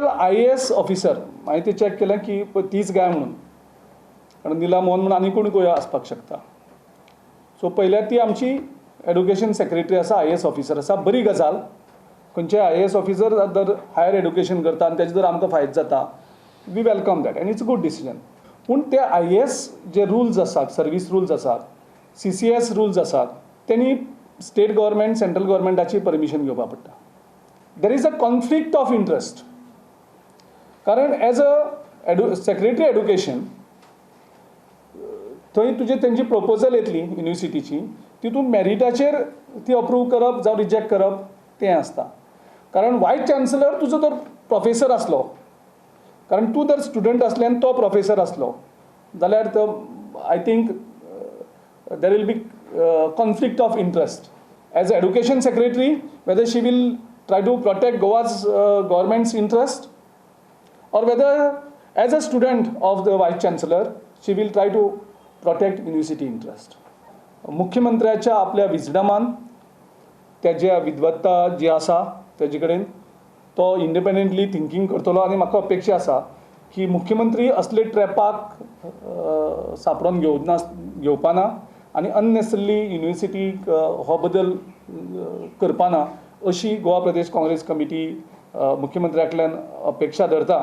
Typical IAS officer. हांवें तें check केलें की तीच गाय म्हणून, कारण निला मोहन म्हणून आनी कोण कोय आसपाक शकता. सो पयल्यार ती आमची एडुकेशन सेक्रेटरी आसा, IAS officer आसा. बरी गजाल, खंयचे IAS officer जर हायर एडुकेशन करता आनी तेजे जर आमकां फायदो जाता, we welcome that and it's a good decision. पूण ते IAS जे रुल्स आसात, सर्वीस रुल्स आसात, CCS rules आसात, तेणी स्टेट गव्हर्मेंट, सेंट्रल गव्हर्मेंटाची परमिशन घेवपा पडटा. There is a conflict of interest, कारण as a secretary education थंय तुजे तेंची प्रपोजल येतली युनिवर्सिटीची, तितून मॅरिटाचेर ती अप्रूव करप जावं रिजेक्ट करप तें आसता. कारण वायस चान्सलर तुजो जर प्रोफेसर आसलो, कारण तूं जर स्टुडंट आसलें आनी तो प्रोफेसर आसलो जाल्यार तो I think there will be conflict of interest. As education secretary, whether she will try to protect Goa's government's interest or whether as a student of the vice chancellor she will try to protect university interest. मुख्यमंत्र्याच्या आपल्या विजडमान, तेज्या विद्वत्ता जी आसा तेजे कडेन तो independently thinking करतलो आनी म्हाका अपेक्षा आसा की मुख्यमंत्री असले ट्रॅपाक सापडोन घेवना घेवपाना आनी अननेसेसरली युनिवर्सिटीक हो बदल करपाना, अशी गोवा प्रदेश काँग्रेस कमिटी मुख्यमंत्र्या कडल्यान अपेक्षा धरता.